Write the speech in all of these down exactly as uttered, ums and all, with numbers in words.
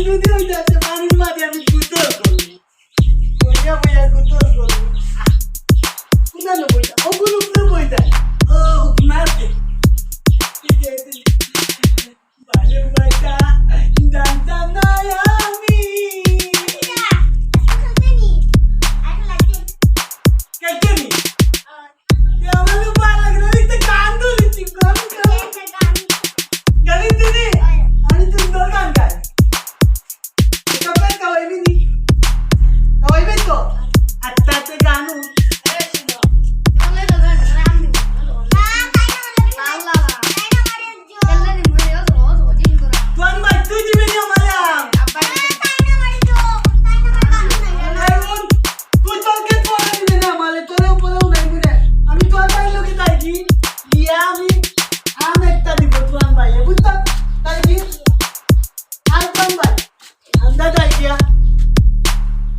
যদি ওই যাচ্ছে পানির মাঝে আমি গোসল করবো। বইয়া বইয়া গোসল করবো। কোথায় বইটা? ওগুলো উপরে বইটা। ও, মারতে। ঠিক আছে। বারে বইটা। জানতাম না আমি। কেটে নি। এ, আমার তো ভালো লাগে না, আমি তো গান ধরেছি, গান, গান। গান দিদি, আমি সুন্দর গান গাই। এটা বেশ গাওয়াইবি নি? গাওয়াইবে তো? আচ্ছা, আচ্ছা, গান। তুই ভাই, তুই দিবি নি আমার আম? এই বোন, তুই তোর কে তোর দিবি না আমারে, তোরে উপরে উঠাইবি রে। আমি তোর ভাই লোকে তাই কি? দিয়া আমি আম একটা দিব তোর ভাই, বুঝতো? তাই কি? আর কোন ভাই? আমরা তাই দিয়া।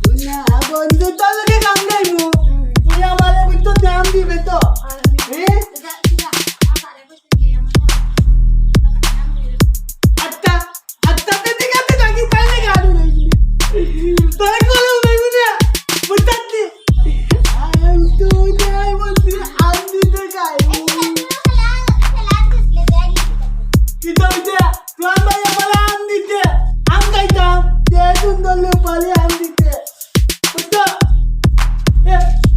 তুই না, বন্ধু, তোর লোকে গান গাইবো। তুই আমারে বুঝতো দাম দিবে তো? হ্যাঁ? আচ্ছা, আচ্ছা, তো ঠিক আছে, নাকি তাইলে গান গাইবি। তোরে কলম গাইবি না, বুঝতে পারলি? আমি তো যাই বলছি, আমি তো যাই। কিতা হইছে? তুই ভাই আমার আম দিতে, আম খাইতাম, যে সুন্দর লোক পালি আম দিতে। বুঝছো? এ,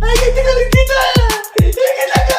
এই কি, কি, কি, কি, কি, কি, কি, কি, কি,